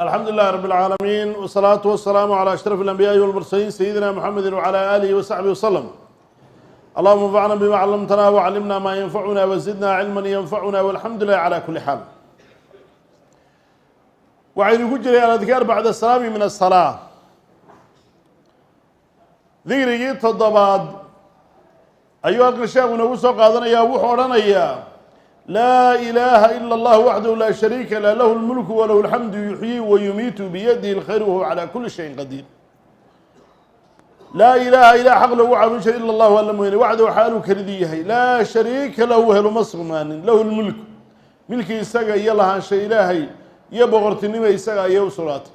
Alxamdu lilah rab اlcaalamiin, wsalaatu wasalaamu calى ashraf اlanbiyaai walmursaliin, sayidina mxamedi wcalى alihi wasaxbihi waslm. Allahuma anfacna bima callamtana wcallimna ma yanfacuna wazidna cilma yanfacuna, walxamdu lilah cala kuli xaal. Waxaynu ku jiray aladkaar bacda salaami min asalaa. Dikrigii toddobaad ayuu halkan sheekhu inoogu soo qaadanayaa. Wuxuu odhanayaa: laa ilaaha ila اllah waxdahu laa shariika lah, lahu lmulku walahu alxamdu, yuxyii wa yumiitu, biyadihi اlkhayr, wahuwa calaa kuli shayin qadiir. Laa ilaaha, ilah xaq loogu caabudin jira, ila allahu, alla mooyane, waxdahu, xaaluu kelidii yahay, laa shariika lahu, heluma sugnaanin, lahu lmulk, milki isaga iyo lahaansha ilaahay iyo boqortinimo isaga ayay u sugnaatay,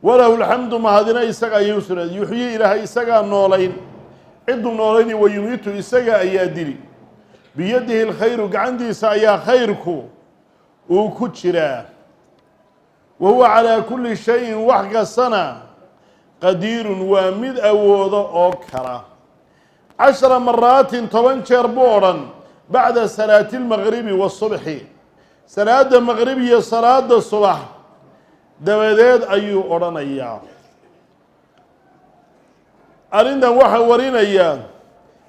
walahu alxamdu, mahadina isaga ayay u sugnaatay, yuxyii, ilaahay isagaa noolayn cidduu noolayni, wa yumiitu, isaga ayaa dili, biyadihi alkhayru, gacantiisa ayaa khayrku uu ku jiraa, wa huwa calaa kulli shayin, wax kastana, qadiirun, waa mid awoodo oo kara. 10 maraatin, 10 jeer buu odhan, bacda salaati lmaqribi wasubxi, salaada maqrib iyo salaada subax dabadeed ayuu odhanayaa. Arrintan waxaa warinaya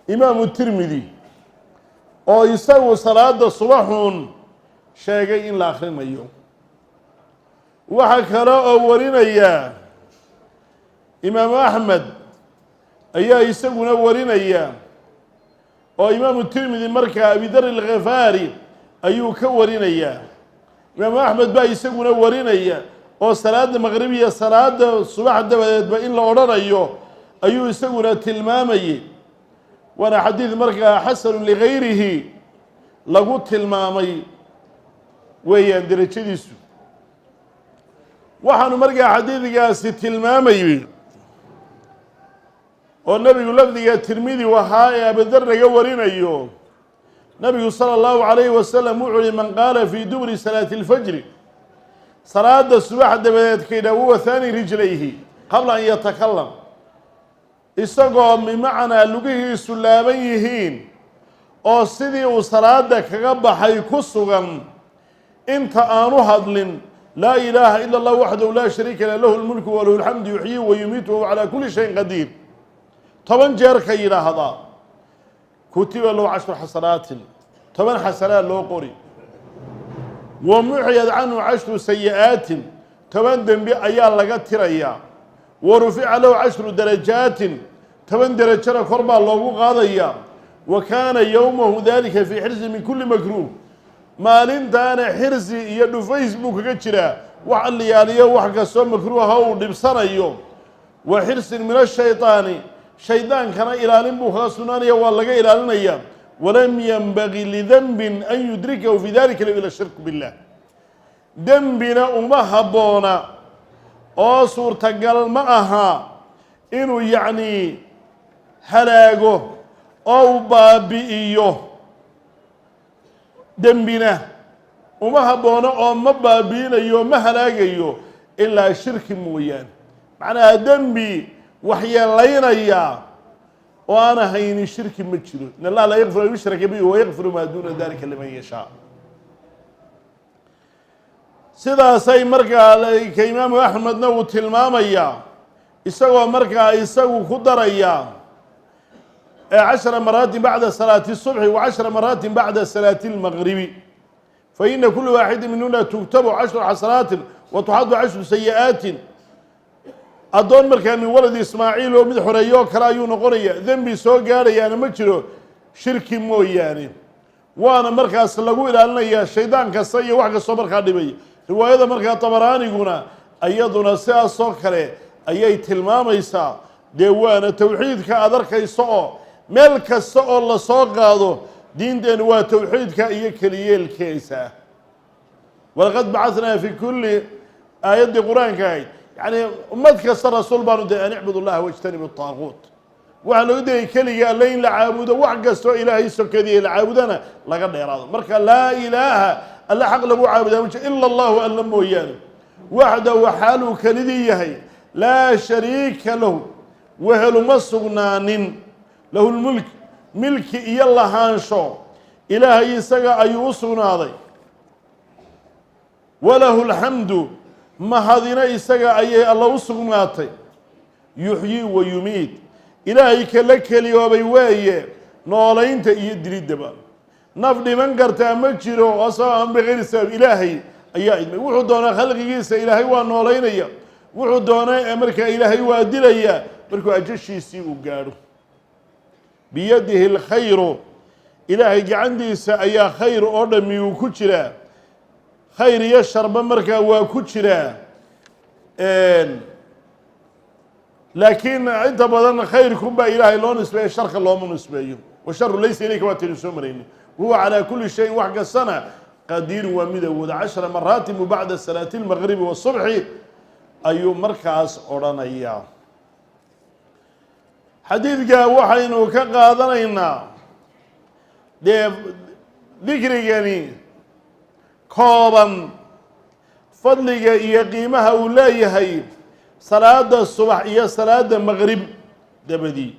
Imaamu Tirmidi, oo isagu salaada subaxuun sheegay in la akhrinayo. Waxaa kale oo warinaya Imaamu Axmed ayaa isaguna warinaya, oo Imaamu Tirmidi markaa Abidar Alkhifaari ayuu ka warinayaa. Imaamu Axmed baa isaguna warinaya, oo salaada maqrib iyo salaada subax dabadeedba in la odhanayo ayuu isaguna tilmaamayey. Waana xadiid markaa xasanu ligayrihi lagu tilmaamay weeyaan derajadiisu. Waxaanu markaa xadiidkaasi tilmaamayey oo nebigu lafdiga Tirmidi wahaa ee Abadar laga warinayo, nabigu sala allahu calayhi wasalam wuxuu uhi: man qaala fii duburi salaati اlfajri, salaada subax dabadeed kaydha, huwa haani rijlayhi qabla an yatakalam, isagoo bimacnaa lugihiisu laaban yihiin oo sidii uu salaada kaga baxay ku sugan, inta aanu hadlin, laa ilaaha ila اllah waxdahu laa shariika lah, lahu lmulku walahu alxamdu, yuxyii wa yumiitu, wahuwa calaa kuli shayin qadiir, 10 jeer ka yidhaahdaa, kutiba lahu 10 xasanaatin, 10 xasanaad loo qori, wa muxiyad canhu 10 sayi-aatin, 10 dembi ayaa laga tirayaa, wa rufica lahu 10 darajaatin, 10 derajona kor baa loogu qaadayaa, wa kaana yowmahu dalika fii xirsi min kulli makruuh, maalintaana xirsi iyo dhufays buu kaga jiraa wax alliyaaliyo wax kastoo makruuha uu dhibsanayo, wa xirsin min ashaydaani, shaydaankana ilaalin buu kaga sugnaanaya, waa laga ilaalinaya, walam yanbagi lidanbin an yudrikahu fi dalika ila shirku billah. Dembina uma habboona oo suurtagal ma aha inuu yacnii halaago oo uu baabi'iyo. Dembina uma habboono oo ma baabi'inayo, ma halaagayo, ilaa shirki mooyaane. Macnaha dembi waxyeelaynaya oo aan ahaynin shirki ma jiro. In allaha laa yakfiru an yushraka bihi wayakfiru maa duuna dalika liman yashaa. Sidaasay markaa ka Imaamu Axmedna uu tilmaamayaa, isagoo markaa isagu ku daraya 10 maraatin bacda salaati الصubxi wa 10 maraatin bacda salaati اlmaqribi, faina kula waaxidi minhuna tugtabu 10 xasanaatin wa tuxadu 10 sayi-aatin. Addoon markaa min waladi Ismaaciil oo mid xoreeyo oo kale ayuu noqonaya. Dembi soo gaadhayaana ma jiro shirki mooyaane. Waana markaas lagu ilaalinayaa shaydaan kasta iyo wax kastoo markaa dhibaya. Riwaayada markaa Tabaraaniguna iyaduna sidaasoo kale ayay tilmaamaysaa. Dee waana towxiidka aad arkayso oo meel kasta oo lasoo qaado diinteenu waa towxiidka iyo keliyeelkeesa. Walaqad bacanaa fi kulli, aayaddii Qur-aanka ahayd, yacni ummad kasta rasuul baanu diray, an icbud allaha wajtanibu taaquut. Waxaa loogu dayay keliga alle in la caabudo, wax kastoo Ilaahay sokadiya la caabudana laga dheeraado. Marka laa ilaaha, alle xaq lagu caabudaa ma jiro, ila allahu, alla mooyaane, waxdahu, xaaluu kelidii yahay, laa shariika lahu, weheluma sugnaanin, lahu lmulk, milki iyo lahaansho Ilaahay isaga ayuu u sugnaaday, walahu alxamdu. Mahadina isaga ayay Alla u sugnaatay. Yuxyi wa yumiid, Ilaahay kala keliyoobay weeye noolaynta iyo diliddaba. Naf dhiman kartaa ma jiro oo sabab an bikayri sabab. Ilaahay ayaa idmay. Wuxuu doonaa khalqigiisa Ilaahay waa noolaynaya, wuxuu doonaa ee markaa Ilaahay waa dilaya markuu ajashiisii uu gaadho. Biyadihi alkhayru, Ilaahay gacantiisa ayaa khayr oo dhami uu ku jiraa. Khayr iyo sharba markaa waa ku jiraa, laakiin inta badan khayrkunbaa Ilaahay loo nisbeeyo, sharka looma nisbeeyo. Washaru laysa ilayka, waa taynu soo marayni. Wahuwa calaa kuli shayin, wax kastana, qadiirun, waa mid awooda. 10 maraatibu bacda salaati اlmagribi wasubxi ayuu markaas odhanayaa. Xadiidka waxaynu ka qaadanaynaa dee dikrigani kooban fadliga iyo qiimaha uu leeyahay salaada subax iyo salaada maqrib dabadii.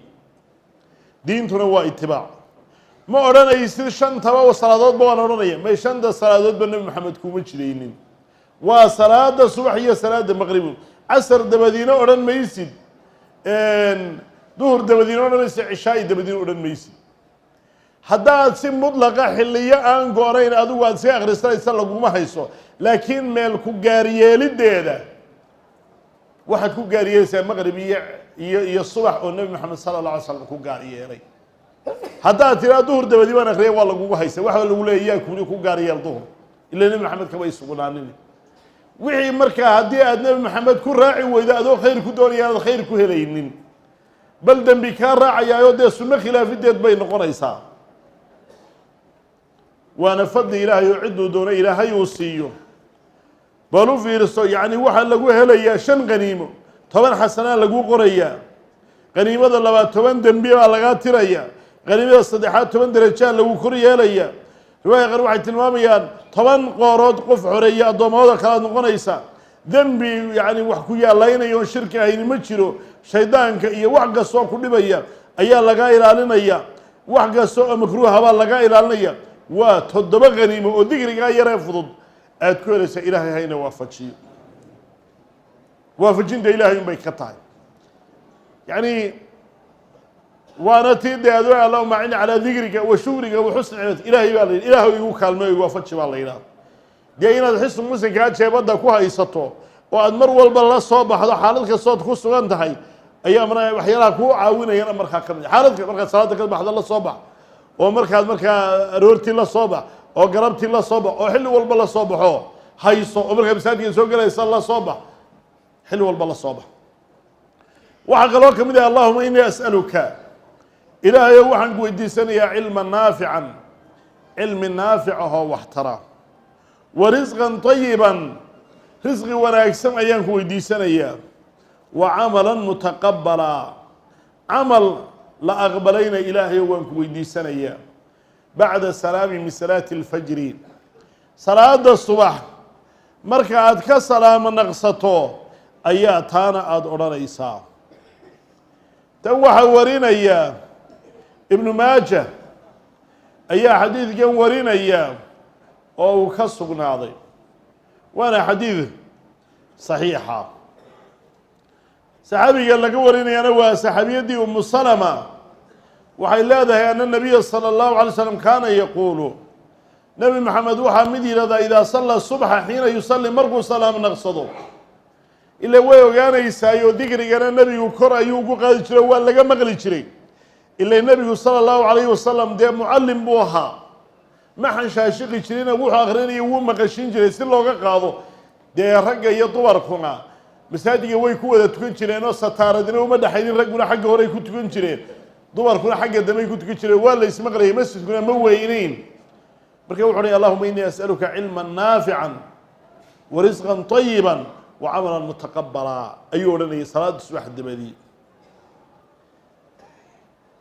Diintuna waa itibaac. Ma odhanaysid shantaba salaadoodba waan odhanaya. May, shanta salaadoodba Nebi Maxamed kuma jiraynin. Waa salaada subax iyo salaada maqrib. Casar dabadiina odhan maysid, duhur dabadiina odhan maysid, cishaai dabadiina odhan maysid. Haddaad si mudlaqa xilliyo aan goonayn adigu aad iska akhrisanaysa, laguma hayso, laakiin meel ku gaaryeelideeda waxaad ku gaaryeelaysaa maqrib iyo subax oo Nebi Maxamed sala allah alay slam ku gaar yeelay. Haddaad tiraa duhur dabadi baan akriya, waa lagugu haysa. Waxaa lagu leeya yaa kuli ku gaar yeel duhur? Ila Nebi Maxamed kamay sugnaanin wixii. Markaa haddii aad Nebi Maxamed ku raaci weydo adoo khayr ku doonaya, aad khayr ku helaynin, bal dembi kaa raacayaayo dee sunno khilaafideed bay noqonaysaa. Waana fadli Ilaahay oo cidduu doono Ilaahay uu siiyo. Bal u fiirso, yacni waxaa lagu helayaa shan qaniimo, 10 xasanaa lagu qorayaa. Qaniimada labaad 10 dembi baa lagaa tiraya. Qaniimada saddexaad 10 darajaa lagu kor yeelaya. Riwaaya qaar waxay tilmaamayaan 10 qoorood qof xoreeya addoommada kalaad noqonaysa. Dembi yacni wax ku yaalaynayo oon shirki ahayni ma jiro. Shaydaanka iyo wax kastoo ku dhibaya ayaa lagaa ilaalinaya, wax kasta oo makruuha baa lagaa ilaalinaya. Waa 7 qaniimo oo digrigaa yaree fudud aad ku helaysaa. Ilaahay hayna waafajiyo. Waafajinta Ilaahay unbay ka tahay. Yacni waana tii dee ado allahuma acini calaa dikrika wa shukriga wa xusni cibaadati. Ilaahay baa la yidhi, Ilaahu igu kaalmeyo, igu waafaji baa la yidhaha. Dee inaad xisnu muslimkaa jeebadda ku haysato oo aad mar walba la soo baxdo xaalad kastood ku sugan tahay ayaa mar waxyaalaha kuu caawinayana markaa ka mid. Xaaladka markaad salaada ka baxdo la soo bax, oo markaad markaa aroortii la soo bax, oo galabtii la soo bax, oo xilli walba la soo baxo hayso, oo markaa masaajidka soo gelaysa la soo bax, xilli walba la soo bax. Waxaa kaloo ka mid ah: allahuma inii as'aluka, Ilaahayow waxaan ku weydiisanayaa, cilman naafican, cilmi naafic ahoo waxtara, wa risqan طayiban, risqi wanaagsan ayaan ku weydiisanayaa, wa camalan mutaqabala, camal la aqbalayna Ilaahayow waan ku weydiisanayaa. Bacda salaami min salaati اlfajri, salaada subax marka aad ka salaamo naqsato ayaa taana aada odhanaysaa. Tan waxaa warinaya Ibnu Maaja ayaa xadiidkan warinaya oo uu ka sugnaaday, waana xadiid saxiixa. Saxaabiga laga warinayana waa saxaabiyaddii Umu Salama. Waxay leedahay: ana nabiya sala allahu alay slam kaana yaquulu, Nebi Maxamed waxaa mid yidhahdaa, idaa salla subxa, xiina yusalli, markuu salaam naqsado. Ila way ogaanaysaayo dikrigana nebigu kor ayuu ugu qaadi jiray, waa laga maqli jiray. Ila nebigu sala allahu calayhi wasalam dee mucallim buu ahaa, ma xanshaashiqi jirina, wuxuu akrinaya wuu maqashin jiray si looga qaado. Dee ragga iyo dumarkuna masaajidka way ku wada tukan jireen oo sataaradina uma dhexaynin. Ragguna xagga horey ku tukan jireen, dumarkuna xagga dambey ku tukan jireen. Waa la ismaqlayay, masjidkuna ma weyneyn. Marka wuxu uhi: allahuma inii as'aluka cilma naafican wa risqan طayiba wa camalan mutaqabala, ayuu odhanayay salaada subax dabadii.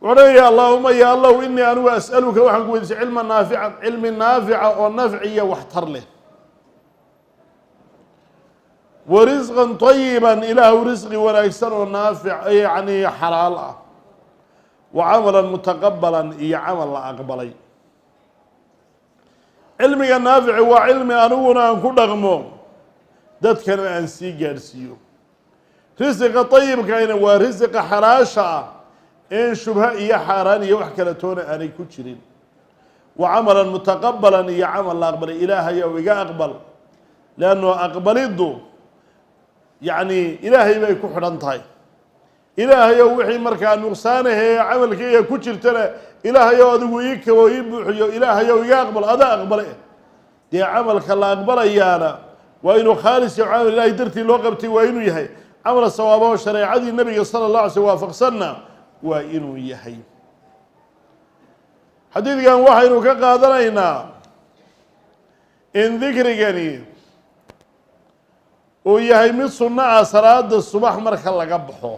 Wuxuu odhanaya: allahuma, ya Allahu, inii anigu as'aluka, waxaan ku weydiisay, cilman naafican, cilmi naafica oo nafciya waxtar leh, wa risqan طayiban, Ilaahu risqi wanaagsan oo naafic, yacni xalaal ah, wa camalan mutaqabalan, iyo camal la aqbalay. Cilmiga naafici waa cilmi aniguna aan ku dhaqmo. Dadkana aan sii gaadhsiiyo. Risiqa dayibkayna waa risiqa xalaasha ah in shubho iyo xaaraan iyo wax kala toona aanay ku jirin. Wa camalan mutaqabalan, iyo camal la aqbalay. Ilaahayow, iga aqbal, leanno aqbaliddu yacni Ilaahay bay ku xidhan tahay. Ilaahayow, wixii markaa nuqsaanahee camalkayga ku jirtana, Ilaahayow, adigu ii kabo, ii buuxiyo. Ilaahayow, iga aqbal, adaa aqbale. Dee camalka la aqbalayaana waa inuu khaalis iyo camal Ilaahay dartii loo qabtay waa inuu yahay, camal sawaaba oo shareecadii Nabiga sala Allah alay sl waafaqsanna waa inuu yahay. Xadiidkan waxaynu ka qaadanaynaa in dikrigani uu yahay mid sunno ah. Salaada subax marka laga baxo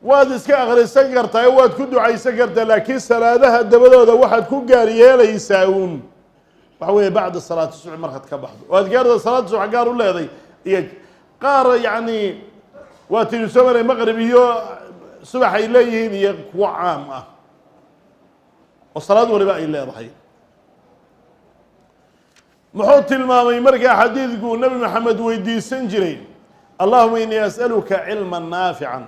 waad iska akhrisan kartaa, waad ku ducaysan kartaa, laakiin salaadaha dabadooda waxaad ku gaar yeelaysaa uun waxa weeye bacda salaati subx markaad ka baxdo oo adkaarda salaada subax gaar u leeday. Iyo qaar yacni waa taynu soo maray, maqrib iyo subax ay leeyihiin, iyo kuwo caam ah oo salaad waliba ay leedahay. Muxuu tilmaamay markaa xadiidku Nebi Maxamed weydiisan jiray? "Allahuma inii as'aluka cilman naafican",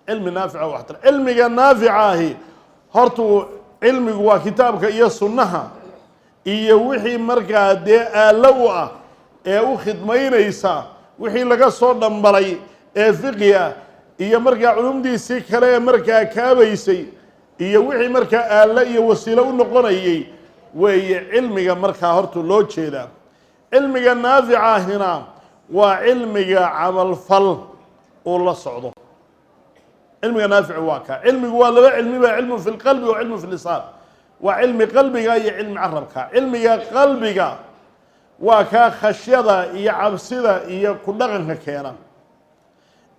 cilmi naafica waxtar. Cilmiga naafica ahi hortuu cilmigu waa kitaabka iyo sunnaha iyo wixii markaa dee aallo u ah ee u khidmaynaysa, wixii laga soo dhambalay ee fiqi ah iyo markaa culumdiisii kale ee markaa kaabaysay iyo wixii markaa aallo iyo wasiilo u noqonayay weeye cilmiga markaa horta loo jeedaa. Cilmiga naafica ahina waa cilmiga camalfal uu la socdo. Cilmiga naafici waa kaa. Cilmigu waa laba cilmi ba: cilmu fi lqalbi wa cilmu fi lisaan. Waa cilmi qalbiga iyo cilmi carabka. Cilmiga qalbiga waa kaa khashyada iyo cabsida iyo ku dhaqanka keena.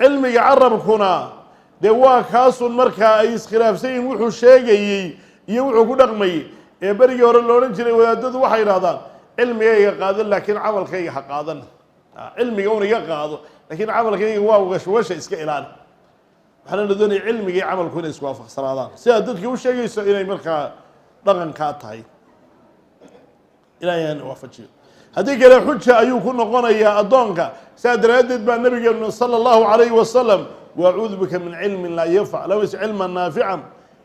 Cilmiga carabkuna dee waa kaasun markaa ay iskhilaafsan yihiin wuxuu sheegayey iyo wuxuu ku dhaqmayey, ee berigii hore la odhan jiray wadaadadu waxay idhahdaan: "Cilmigayga qaadan, laakiin camalkayga ha qaadan. Cilmiga un iga qaado, laakiin camalkayga waa washwasha iska ilaali." Waxaana la doonaya cilmiga iyo camalku inay iswaafaqsanaadaan, sidaad dadka u sheegayso inay markaa dhaqankaa tahay. Ilahay hana waafajiyo. Haddii kale xuja ayuu ku noqonayaa addoonka. Sidaa daraaddeed baa nabigeenu sala allahu calayhi wasalam: "Waacuudu bika min cilmin laa yanfac", laws cilman naafican,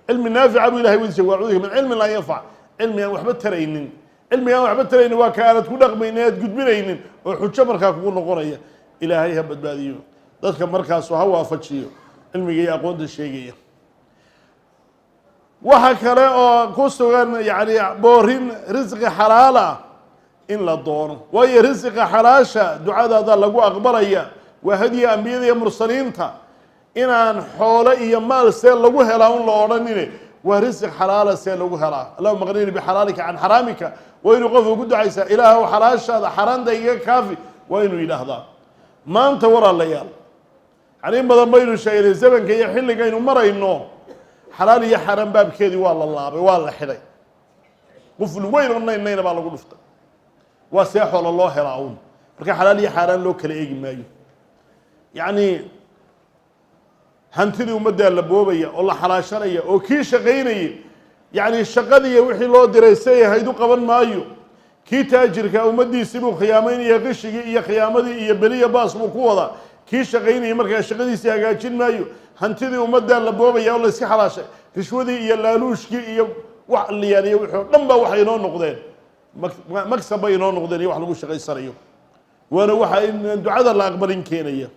cilmi naafica buu Ilahay weydiisay. "Waacuudu bika min cilmin laa yanfac", cilmi aan waxba taraynin. Cilmiga aan waxba taraynin waa ka aanad ku dhaqmaynin, aad gudbinaynin, oo xujo markaa kugu noqonaya. Ilaahay ha badbaadiyo dadka, markaasu ha waafajiyo cilmiga iyo aqoonta sheegaya. Waxa kale oo ku sugan yani boorin risqi xalaal ah in la doono, waayo risiqa xalaasha ducadaada lagu aqbalaya. Waa hadyiga ambiyada iyo mursaliinta, inaan xoolo iyo maal see lagu helaa un la odhanine, waa risiq xalaala see lagu helaa. "Allahuma qnini bixalaalika can xaraamika", waa inuu qofku ku ducaysaa. "Ilaahw, xalaashaada xaaraanta iga kaafi", waa inuu yidhaahdaa. Maanta, walaalayaal, yani in badan baynu sheegnay zamanka iyo xilligaynu marayno, xalaal iyo xaaraan baabkeedii waa la laabay, waa la xidhay, quful weyn oo naynayna baa lagu dhuftay. Waa see xoolo loo helaa un, marka xalaal iyo xaaraan loo kala eegi maayo. Yacni hantidii ummaddaa la boobaya oo la xalaashanaya, oo kii shaqaynayay yacni shaqadiiyo wixii loo diray say ahayd u qaban maayo. Kii taajirka ummaddiisii buu khiyaamaynaya, qishigii iyo khiyaamadii iyo beliya baas buu ku wadaa. Kii shaqaynayay markaa shaqadiisii hagaajin maayo. Hantidii ummaddaa la boobaya oo la iska xalaashay. Rishwadii iyo laaluushkii iyo wax liyaaniyo wixii o dhan ba waxay inoo noqdeen maksab bay inoo noqdeen iyo wax lagu shaqaysanayo, waana waxa in ducada la aqbalin keenaya.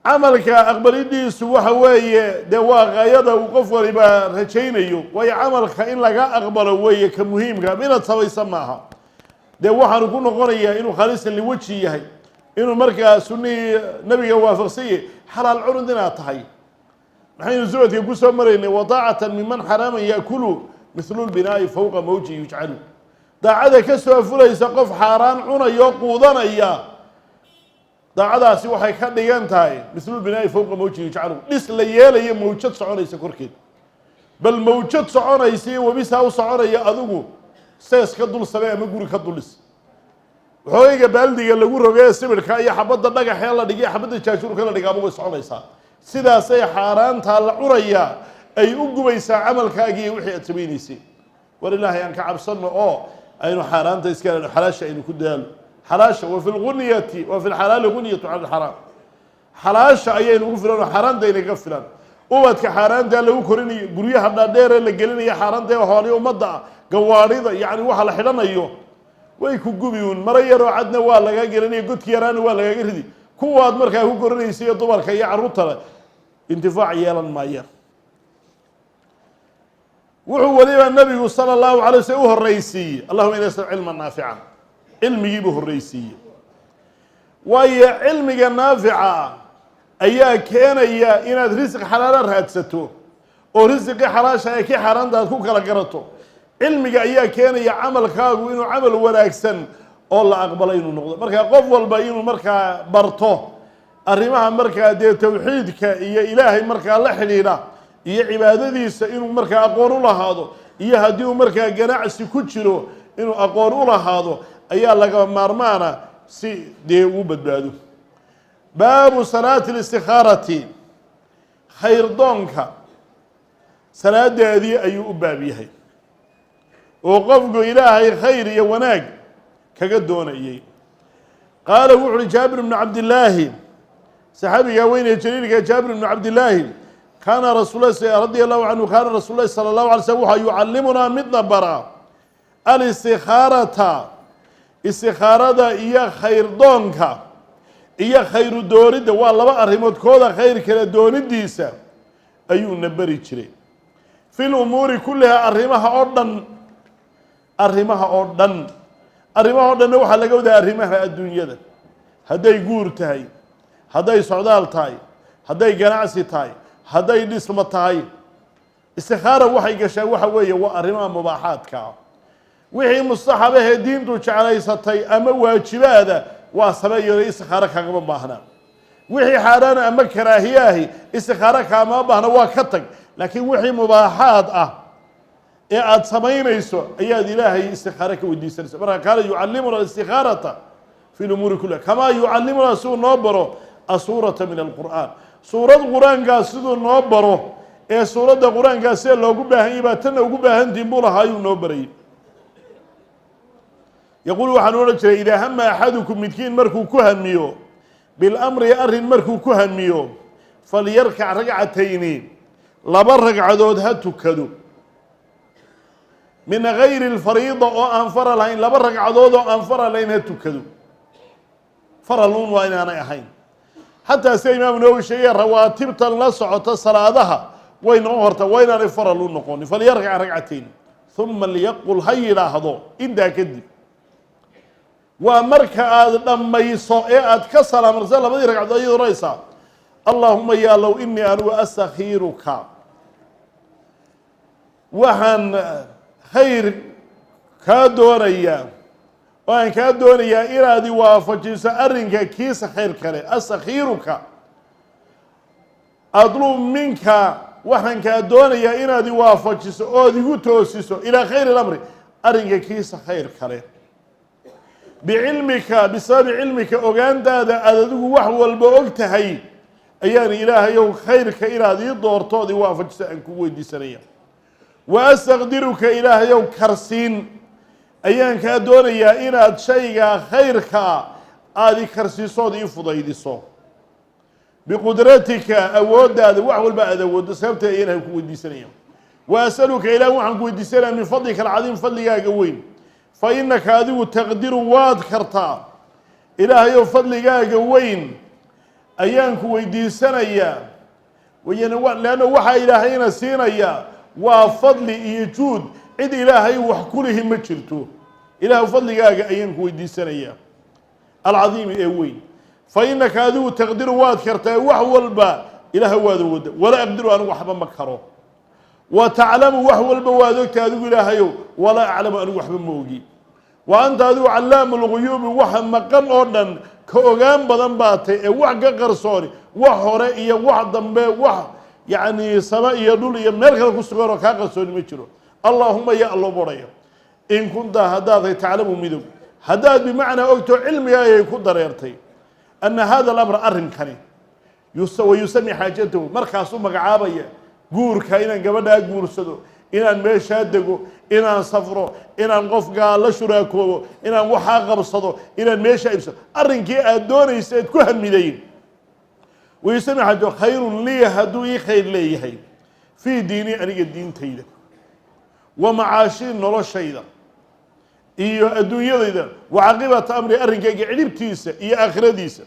Camalka aqbalidiisu waxa weeye dee waa qaayada uu qof waliba rajaynayo, waayo camalka in laga aqbalo weeye ka muhiimka, inaad samaysa maaha. Dee waxaanu ku noqonayaa inuu khaalisan liwaji yahay, inuu markaa sunnihii Nabiga waafaqsan yahay, xalaal cunud inaad tahay. Maxaynu zuhadka ku soo maraynay? "Wadaacatan miman xaraaman yaakulu mithlu lbinaa'i fowqa mawji yujcalu." Daacada ka soo fulaysa qof xaaraan cunayo quudanaya, daacadaasi waxay ka dhigan tahay mithlu lbinaa'i fowqa mawji yujcalu, dhis la yeelayo mawjad soconaysa korkeed. Bal mawjad soconaysa iyo webisaa u soconaya adigu sees ka dul samee ama guri ka dulis. Waxoogayga baaldiga lagu roge sibirka iyo xabadda dhagaxee la dhigay, xabadda jaajuurka la dhigaaba way soconaysaa. Sidaasay xaaraantaa la cunayaa ay u gubaysaa camalkaagii iyo wixii aad samaynaysay. War Ilaahay aan ka cabsano oo aynu xaaraanta iska xalaasha aynu ku dadaalo. Xalaasha wa fi lgunyati wa fi lxalaali gunyatu can alxaraam. Xalaasha ayaynu ugu filan oo xaaraanta inaga filan. Ubadka xaaraantaa lagu korinayo, guryaha dhaadheeree la gelinaya xaaraanta ee hoolyo ummadda ah, gawaarida, yacni waxa la xidhanayo way ku gubi uun. Maro yaroo cadna waa lagaa gelinaya, godki yaraana waa lagaaga ridi. Kuwaad markaa ku korinaysa iyo dumarka iyo carruurtana intifaac yeelan maayaan. Wuxuu weliba nabigu sala allahu alay waslm u horreysiiyey "Allahuma ini asal cilman naafica". Cilmigiibuu horreysiiyey, waayo cilmiga naafica ah ayaa keenaya inaad risiq xalaala raadsato oo risiqii xalaasha ee kii xaaraanta aad ku kala garato. Cilmiga ayaa keenaya camalkaagu inuu camal wanaagsan oo la aqbalo inuu noqdo. Marka qof walba inuu markaa barto arrimaha markaa dee tawxiidka iyo Ilaahay markaa la xidhiidha iyo cibaadadiisa, inuu markaa aqoon u lahaado, iyo haddii uu markaa ganacsi ku jiro inuu aqoon u lahaado ayaa laga maarmaana si dee uu badbaado. Baabu salaati اlistikhaarati, khayrdoonka salaadeedii ayuu u baab yahay, oo qofku Ilaahay khayr iyo wanaag kaga doonayay. Qaala, wuxu uhi Jaabir bnu Cabdillaahi, saxaabiga weynee jaliilka Jaabir bnu Cabdillaahi, kaana rasul radia allahu canhu, kaana rasuul lahi sala allahu alay slm waxaa yucallimunaa midna bara alistikhaarata, istikhaarada iyo khayrdoonka iyo khayru dooridda. Waa laba arrimood, kooda khayr kala doonidiisa ayuuna beri jiray. Fi lumuuri kulliha, arrimaha oo dhan, arrimaha oo dhan. Arrimaha o dhanna waxaa laga wadaa arrimaha adduunyada, hadday guur tahay, hadday socdaal tahay, hadday ganacsi tahay, hadday dhismo tahay. Istikhaara waxay gashaa waxa weeye waa arrimaha mubaaxaadka ah. Wixii mustaxabahee diintu jeclaysatay ama waajibaada waa sameeyo, istikhaaro kagama baahna. Wixii xaaraana ama karaahiye ahi istikhaaro kaama baahna, waa ka tag. Laakiin wixii mubaaxaad ah ee aada samaynayso ayaad Ilaahay istikhaaro ka weydiisanaysa. Marka kaana yucallimuna alistikhaarata fi lumuuri kulliha kamaa yucallimuna, siduu noo baro, asuurata min alqur'aan, suurad qur-aankaa siduu noo baro. Ee suuradda qur-aankaa sida loogu baahan yahy baa tanna ugu baahantihin buu lahaa, ayuu noo barayay. Yaquul, waxaan odhan jiray: "Idaa hama axadukum, midkiin markuu ku hamiyo, bilamri, arrin markuu ku hamiyo, falyarkac ragcatayni, laba ragcadood ha tukado, min gayri lfariida, oo aan faral hayn, laba ragcadood oo aan faral hayn ha tukado." Faraluun waa inaanay ahayn. Xataa sida Imaamu Nawowi sheegaya, rawaatibtan la socota salaadaha way noqon horta, waa inaanay faral u noqonin. Falyarkac ragcatayn, uma liyaqul, ha yidhaahdo intaa kadib. Waa marka aada dhammayso ee aada ka salaamarsa labadii ragcadood ayaad odhanaysaa: "Allaahuma, yaalow, inii anigu astakhiiruka, waxaan khayr kaa doonayaa oo aan kaa doonayaa inaad i waafajiso arrinka kiisa khayr kale. Astakhiiruka, adlub minka, waxaan kaa doonayaa inaad i waafajiso ood igu toosiso ilaa khayr ilamri, arrinka kiisa khayr kale, bicilmika, bisababi cilmika, ogaantaada aada adigu wax walba og tahay ayaan, Ilaahayow, khayrka inaad ii doorto ood i waafajiso aan kugu weydiisanaya. Wa astaqdiruka, Ilaahayow, karsiin ayaan kaa doonayaa inaad shaygaa khayrkaa aada i karsiiso ood ii fudaydiso, biqudratika, awooddaada, wax walba aad awooddo sababteeda ayaan Ilahay ku weydiisanaya. Wa asaluka, Ilaah, waxaan ku weydiisanaya, min fadlika alcadiim, fadligaaga weyn, fa innaka, adigu, taqdiru, waad kartaa. Ilaahayow, fadligaaga weyn ayaan ku weydiisanayaa. Leanna waxaa Ilaahayna siinayaa waa fadli iyo juud, cid Ilaahay wax kulihi ma jirto. Ilaah, fadligaaga ayaan ku weydiisanayaa alcadiimi ee weyn. Fa innaka, adigu, taqdiru, waad kartaa, wax walba Ilaah waad awooda, walaa aqdiru, anigu waxba ma karo. Wa taclamu, wax walba waad ogtahay adigu, Ilaahayow, walaa aclamu, anigu waxba ma ogi. Wa anta, adigu, callaamu lguyuubi, waxa maqan oo dhan ka ogaan badan baa tay, ee wax ka qarsooni, wax hore iyo wax dambe, wax yacni sama iyo dhul iyo meel kale ku sugan oo kaa qarsooni ma jiro. Allaahuma, ya allo boraya, in kunta, haddaad taclamu, midog haddaad bimacnaa ogto, cilmiga ayay ku dareertay, ana hada alamra, arrinkani, wa yusami xaajatahu, markaasuu magacaabaya guurka, inaan gabadhaa guursado, Inaan meeshaa dego, inaan safro, inaan qofkaa la shuraakoobo, inaan waxaa qabsado, inaan meeshaa ibsado, arrinkii aad doonaysa eed ku hamiday. Wayusami xajo khayrun lii, hadduu ii khayr leeyahay, fii diini, aniga diintayda, wa macaashii, noloshayda iyo adduunyadayda, wa caaqibata amri, arrinkayga cidhibtiisa iyo aakhiradiisa.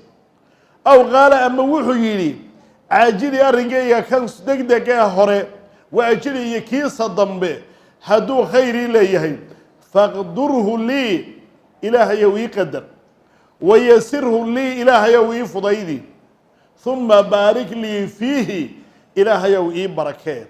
Aw qaala, ama wuxuu yidhi: caajili, arrinkayga kan degdeg ee hore, wa ajili, iyo kiisa dambe, hadduu khayrii leeyahay, faqdurhu lii, ilaahayow ii qadar, wayasirhu lii, ilaahayow ii fudaydi, huma baarik lii fiihi, ilaahayow ii barakee.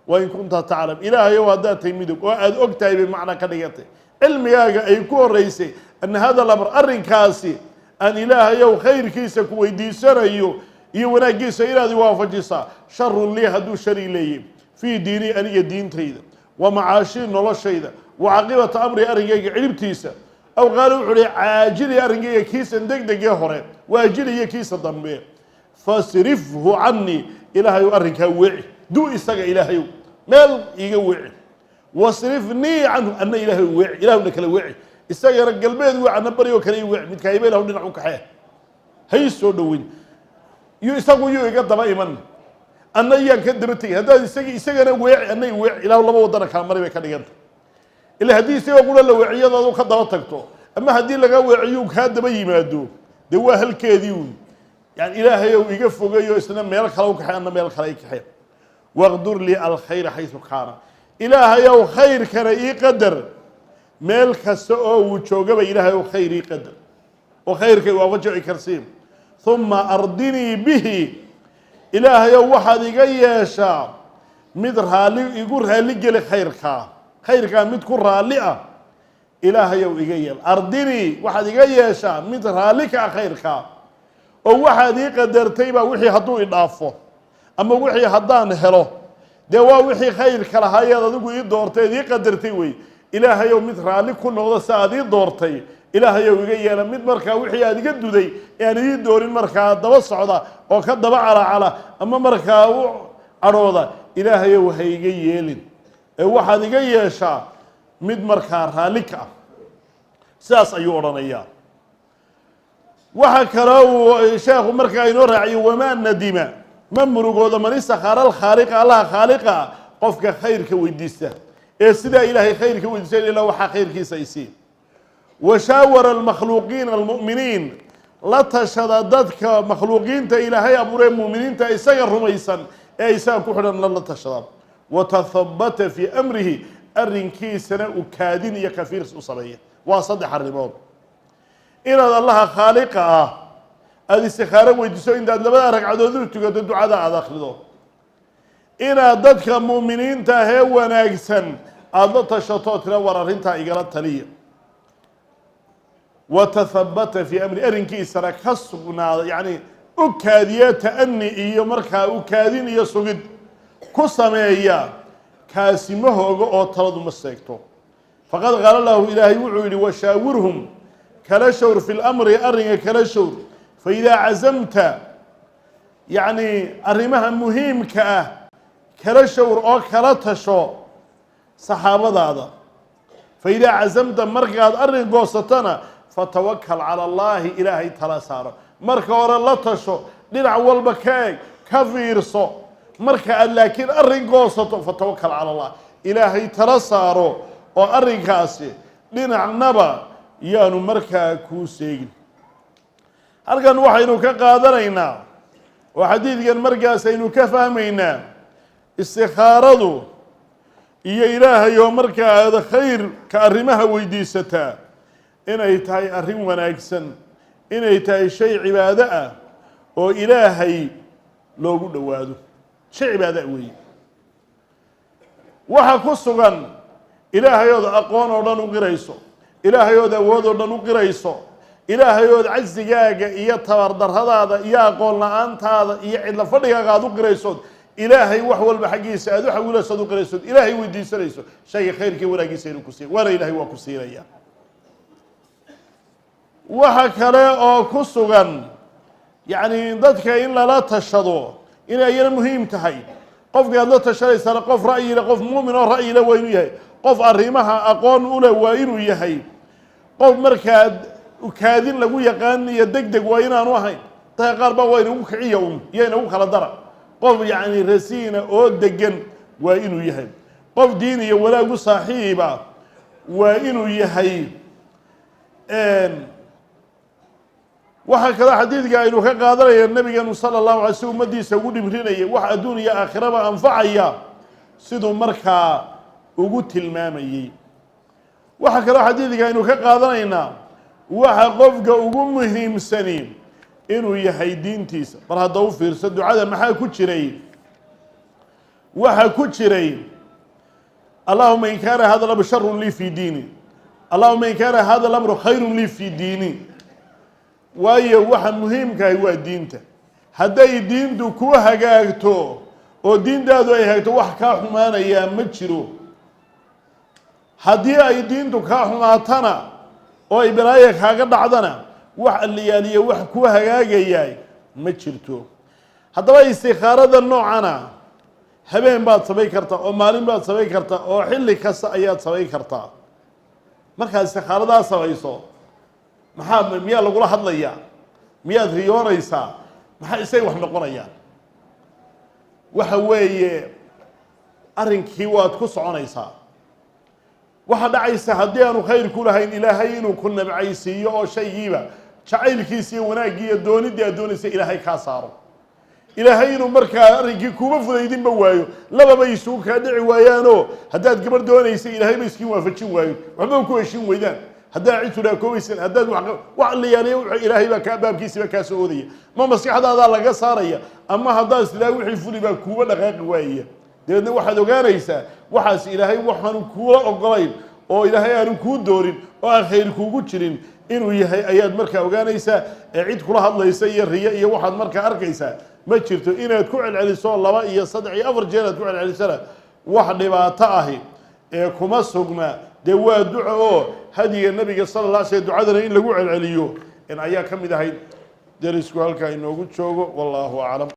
Wain kunta taclam, ilaahayow haddaad tahay midog oo aada og tahay, bay macna ka dhigatay, cilmigaaga ay ku horeysay, ana hada alamr, arrinkaasi aan ilaahayow khayrkiisa ku weydiisanayo iyo wanaaggiisa inaad i waafajisaa, sharun lii, hadduu shari leeyay, fii diini, aniga diintayda, wa macaashii, noloshayda, wa caaqibata amri, arrinkayga cidhibtiisa. Aw qaala, wuxuu uhi: caajili, arrinkayga kiisan degdegee hore, waajili, iyo kiisa dambe, fasrifhu canii, ilaahayow arrinkaa weeci, du isaga ilaahayow meel iiga weeci, wasrifnii canhu, anna ilaahay weeci, ilahuna kala weeci, isagana galbeed weec, anna baryoo kale i weeci, midkaayba ilahu dhinac u kaxee, hay soo dhoweyn iyo isagu yuu iga daba iman, anna yaan ka daba tegay. Haddaad isagi isagana weeci, anna i weeci, ilahu laba wadana kala mari bay ka dhiganta. Ila haddii isagoo qura la weeciyadaadu ka daba tagto, ama haddii laga weeciyuu kaa daba yimaado, dee waa halkeedii uun. Yani ilaahayow iga fogayo, isna meel kale u kaxay, anna meel kale i kaxay. Waqdur lii alkhayra xaysu kaana, ilaahayow khayrkana ii qadar meel kasta oo uu joogaba, ilaahayow khayr ii qadar oo khayrkay waafaji i karsiin. Huma ardinii bihi, ilaahayow waxaad iga yeeshaa mid raalli igu raalli geli khayrkaa, khayrkaa mid ku raalli ah ilaahayow iga yeel. Ardinii, waxaad iga yeeshaa mid raalli ka ah khayrkaa, oo waxaad ii qadartay baa wixii hadduu i dhaafo ama wixii haddaan helo, dee waa wixii khayrka lahaayeed adigu ii doortay eed ii qadartay wey. Ilaahayow mid raalli ku noqdo si aad ii doortay ilaahayow iga yeela, mid markaa wixii aad iga duday ee aan idii doorin markaa daba socda oo ka daba calacala ama markaa u cadhooda ilaahayow ha iga yeelin, ee waxaad iga yeeshaa mid markaa raalli ka ah. Sidaas ayuu odhanayaa. Waxa kaloo uu sheekhu markaa inoo raaciyo: wamaa nadima, ma murugooda, man istakhaara alkhaaliqa, allaha khaaliqa qofka khayrka weydiista ee sidaa ilaahay khayrka weydiista, ilaa waxaa khayrkiisa isii, washaawara almakhluuqiina almu'miniin, la tashada dadka makhluuqiinta ilaahay abuuree mu'miniinta isaga rumaysan ee isaga ku xidhan la tashada, watahabata fii amrihi, arrinkiisana u kaadin iyo kafiirs u sameeya. Waa saddex arrimood: inaad allaha khaaliqa ah aada istikhaaro weydiiso, intaad labada ragcadood u tukato ducada aada akhrido, inaad dadka mu'miniinta ahee wanaagsan aada la tashato, tira war arrintaa igala taliya, watahabata fii amri, arrinkiisana ka sugnaada, yacni u kaadiya, ta'ani iyo markaa u kaadin iyo sugid ku sameeya, kaasi ma hoogo oo taladu ma seegto. Faqad qaala lahu, ilaahay wuxuu yidhi: washaawirhum, kala shawr, fi lamri, arrinka kala shawr, fa idaa cazamta, yacni arrimaha muhiimka ah kala shawr oo kala tasho saxaabadaada. Fa idaa cazamta, markaad arrin goosatana, fatawakal cala allaahi, ilaahay tala saaro. Marka hore la tasho, dhinac walba ka eg, ka fiirso, marka aad laakiin arrin goosato, fatawakal cala allah, ilaahay tala saaro, oo arrinkaasi dhinacnaba yaanu markaa kuu seegin. Halkan waxaynu ka qaadanaynaa oo xadiidkan markaas aynu ka fahmaynaa istikhaaradu iyo ilaahay oo markaa aada khayrka arrimaha weydiisataa inay tahay arrin wanaagsan, inay tahay shay cibaado ah oo ilaahay loogu dhowaado, shay cibaado ah weeye. Waxa ku sugan ilaahay ood aqoon oo dhan u qirayso, ilaahay ood awood oo dhan u qirayso, ilaahay ood cajsigaaga iyo tabardarradaada iyo aqoon la-aantaada iyo cidla fadhigaaga aada u qiraysood, ilaahay wax walba xaggiisa aada u xawilayso, ad u qiraysood, ilaahay weydiisanayso shayga khayrkii wanaagiisa inuu ku siiya, waana ilaahay waa ku siinaya. Waxa kale oo ku sugan yacni dadka in lala tashado inay iyana muhiim tahay. Qofka aad la tashanaysaana qof ra'yile, qof muumin oo ra'yile waa inuu yahay, qof arrimaha aqoon u leh waa inuu yahay, qof markaa kaadin lagu yaqaan iyo deg deg waa inaanu ahayn. Dadka qaar baa waa inagu kiciya un iyo inagu kala dara. Qof yacni rasiina oo degan waa inuu yahay, qof diin iyo wanaagu saaxiiba waa inuu yahay. Waxaa kaloo xadiidka aynu ka qaadanaya nabigeenu sala allahu alay sl ummadiisa ugu dhimrinayay wax adduun iyo aakhiraba anfacaya siduu markaa ugu tilmaamayey. Waxaa kaloo xadiidka aynu ka qaadanaynaa waxa qofka ugu muhiimsani inuu yahay diintiisa. Bal hadda u fiirso ducada maxaa ku jiray? Waxaa ku jiray: allahuma in kaana hada lamru sharun lii fi diini, allahuma in kaana hada lamru khayrun lii fi diini. Waayo, waxa muhiimkahay waa diinta. Hadday diintu ku hagaagto oo diintaadu ay hagaagto, wax kaa xumaanayaa ma jiro. Haddii ay diintu kaa xumaatana oo ay balaaya kaaga dhacdana, wax alliyaaliya wax ku hagaagayaa ma jirto. Haddaba istikaarada noocana habeen baad samayn kartaa, oo maalin baad samayn kartaa, oo xilli kasta ayaad samayn kartaa. Markaad istikaaradaa samayso, maxaa miyaa lagula hadlayaa? Miyaad riyoonaysaa? Maxaa isay wax noqonayaan? Waxa weeye, arrinkii waad ku soconaysaa. Waxaa dhacaysa haddii aanu khayr ku lahayn Ilaahay inuu ku nabcaysiiyo, oo shaygiiba jacaylkiisa iyo wanaaggii iyo dooniddii aad doonaysa Ilaahay kaa saaro, Ilaahay inuu markaa arrinkii kuuma fudaydinba waayo, lababa isugu kaa dhici waayaanoo haddaad gabarh doonaysa Ilaahay ba iskiin waafajin waayo, waxba ku heshin weydaan, haddaad cid tudhaakoobaysan, haddaad wax liyaaliya, Ilaahay baa kaa baabkiisiba kaa soo oodaya, ma maskaxdaadaa laga saaraya, ama haddaad istilaa wixii fuli baa kuuba dhaqaaqi waayaya. Dabeedna waxaad ogaanaysaa waxaas Ilaahay waxaanu kuula ogolayn oo Ilaahay aanu kuu doorin oo aan khayr kuugu jirin inuu yahay ayaad markaa ogaanaysaa. Ee cid kula hadlaysa iyo riyo iyo waxaad markaa arkaysaa ma jirto. Inaad ku celceliso 2 iyo 3 iyo 4 jeer aad ku celcelisana wax dhibaato ahi ee kuma sugna. Dee waa duco oo hadiga nabiga sala la alay slam ducadana in lagu celceliyo in ayaa ka mid ahayd. Derisku halkaa inoogu joogo, wallaahu aclam.